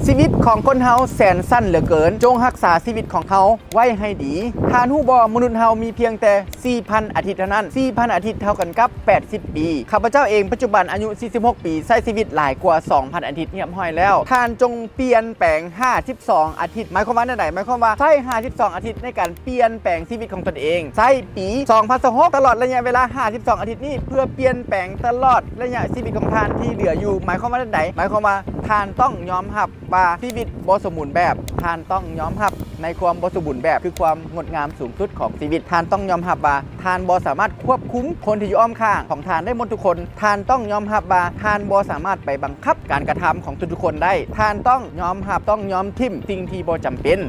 ຊີວິດຂອງຄົນເຮົາແສນສັ້ນເຫຼືອເກີນ, ຈົ່ງຮັກສາຊີວິດຂອງເຮົາໄວ້ໃຫ້ດີ. ທ່ານຮູ້ບໍ່, ມະນຸດເຮົາມີພຽງແຕ່ສີ່ພັນອາທິດເທົ່ານັ້ນ, ສີ່ພັນອາທິດເທົ່າກັນກັບແປດສິບປີ. ຂ້າພະເຈົ້າເອງປັດຈຸບັນອາຍຸສີ່ສິບຫົກປີ, ໃຊ້ຊີວິດຫຼາຍກວ່າສອງພັນອາທິດຮຽບຮ້ອຍແລ້ວ. ທ່ານຈົ່ງປ່ຽນແປງຫ້າສິບສອງອາທິດ. ໝາຍຄວາມວ່າແນວໃດ? ໝາຍຄວາມວ່າໃຊ້ຫ້າສິບສອງອາທິດໃນການປ່ຽນແປງຊີວິດຂອງຕົນເອງ. ໃຊ້ປີສອງພັນຊາວຫົກ ຕະຫຼອດໄລຍະເວລາຫ້າສິບສອງອາທິດນີ້ ເພື່ອປ່ຽນແປງຕະຫຼອດໄລຍະຊີວິດຂອງທ່ານທີ່ເຫຼືອຢູ່. ໝາຍຄວາມວ່າແນວໃດ? ໝາຍຄວາມວ່າທ່ານຕ້ອງຍອມຮັບ ວ່າຊີວິດບໍ່ສົມບູນແບບ. ທ່ານຕ້ອງຍອມຮັບໃນຄວາມບໍ່ສົມບູນແບບ ຄືຄວາມງົດງາມສູງສຸດຂອງຊີວິດ. ທ່ານຕ້ອງຍອມຮັບວ່າທ່ານບໍ່ສາມາດຄວບຄຸມຄົນທີ່ຢູ່ອ້ອມຂ້າງຂອງທ່ານໄດ້ໝົດທຸກຄົນ. ທ່ານຕ້ອງຍອມຮັບວ່າທ່ານບໍ່ສາມາດໄປບັງຄັບການກະທຳຂອງທຸກໆຄົນໄດ້. ທ່ານຕ້ອງຍອມຮັບ, ຕ້ອງຍອມຖິ້ມສິ່ງທີ່ບໍ່ຈຳເປັນ,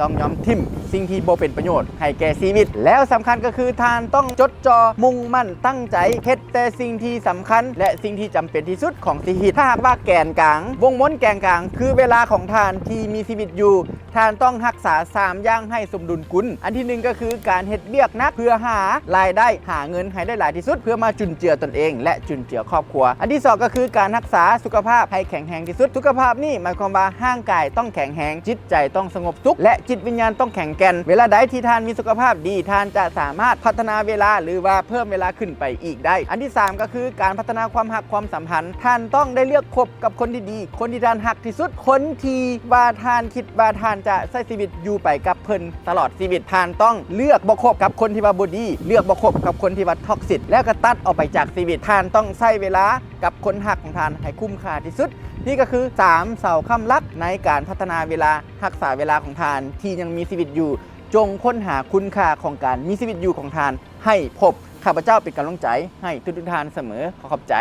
ຕ້ອງຍອມຖິ້ມສິ່ງທີ່ບໍ່ເປັນປະໂຫຍດໃຫ້ແກ່ຊີວິດ. ແລ້ວສຳຄັນກໍຄືທ່ານຕ້ອງຈົດຈ່ອ ມຸ່ງໝັ້ນຕັ້ງໃຈເຮັດ ແຕ່ສິ່ງທີ່ສຳຄັນ ແລະ ສິ່ງທີ່ຈຳເປັນທີ່ສຸດຂອງຊີວິດ. ຖ້າຫາກວ່າແກນກາງ, ວົງມົນແກນກາງ ຄືເວລາຂອງທ່ານທີ່ມີຊີວິດຢູ່, ທ່ານຕ້ອງຮັກສາສາມຢ່າງໃຫ້ສົມດຸນກຸນ. ອັນທີໜຶ່ງກໍຄືການເຮັດວຽກໜັກເພື່ອຫາລາຍໄດ້, ຫາເງິນໃຫ້ໄດ້ຫຼາຍທີ່ສຸດ ເພື່ອມາຈຸນເຈືອຕົນເອງ ແລະ ຈຸນເຈືອຄອບຄົວ. ອັນທີສອງກໍຄືການຮັກສາສຸຂະພາບໃຫ້ແຂງແຮງທີ່ສຸດ. ສຸຂະພາບນີ້ໝາຍຄວາມວ່າຮ່າງກາຍຕ້ອງແຂງແຮງ, ຈິດໃຈຕ້ອງສະຫງົບສຸກ ແລະ ຈິດວິນຍານຕ້ອງແຂງແກ່ນ. ເວລາໃດທີ່ທ່ານມີສຸຂະພາບດີ, ທ່ານຈະສາມາດພັດທະນາເວລາ ຫຼືວ່າເພີ່ມເວລາຂຶ້ນໄປອີກໄດ້. ອັນທີສາມກໍຄືການພັດທະນາຄວາມຮັກຄວາມສຳພັນ. ທ່ານຕ້ອງໄດ້ເລືອກຄົບກັບຄົນທີ່ດີ, ຄົນທີ່ທ່ານຮັກທີ່ສຸດ, ຄົນທີ່ວ່າທ່ານຄິດວ່າທ່ານຈະໃຊ້ຊີວິດຢູ່ໄປກັບເພິ່ນຕະຫຼອດຊີວິດ. ທ່ານຕ້ອງເລືອກບໍ່ຄົບກັບຄົນທີ່ວ່າບໍ່ດີ, ເລືອກບໍ່ຄົບກັບຄົນທີ່ວ່າທັອກຊິກ ແລ້ວກໍຕັດອອກໄປຈາກຊີວິດ. ທ່ານຕ້ອງໃຊ້ເວລາກັບຄົນຮັກຂອງທ່ານໃຫ້ຄຸ້ມຄ່າທີ່ສຸດ. ນີ້ກໍຄືສາມເສົາຄ້ຳຫຼັກໃນການພັດທະນາເວລາ, ຮັກສາເວລາຂອງທ່ານທີ່ຍັງມີຊີວິດຢູ່. ຈົ່ງຄົ້ນຫາຄຸນຄ່າຂອງການມີຊີວິດຢູ່ຂອງທ່ານໃຫ້ພົບ. ຂ້າພະເຈົ້າເປັນກຳລັງໃຈໃຫ້ທຸກໆທ່ານສະເໝີ. ຂໍຂອບໃຈ.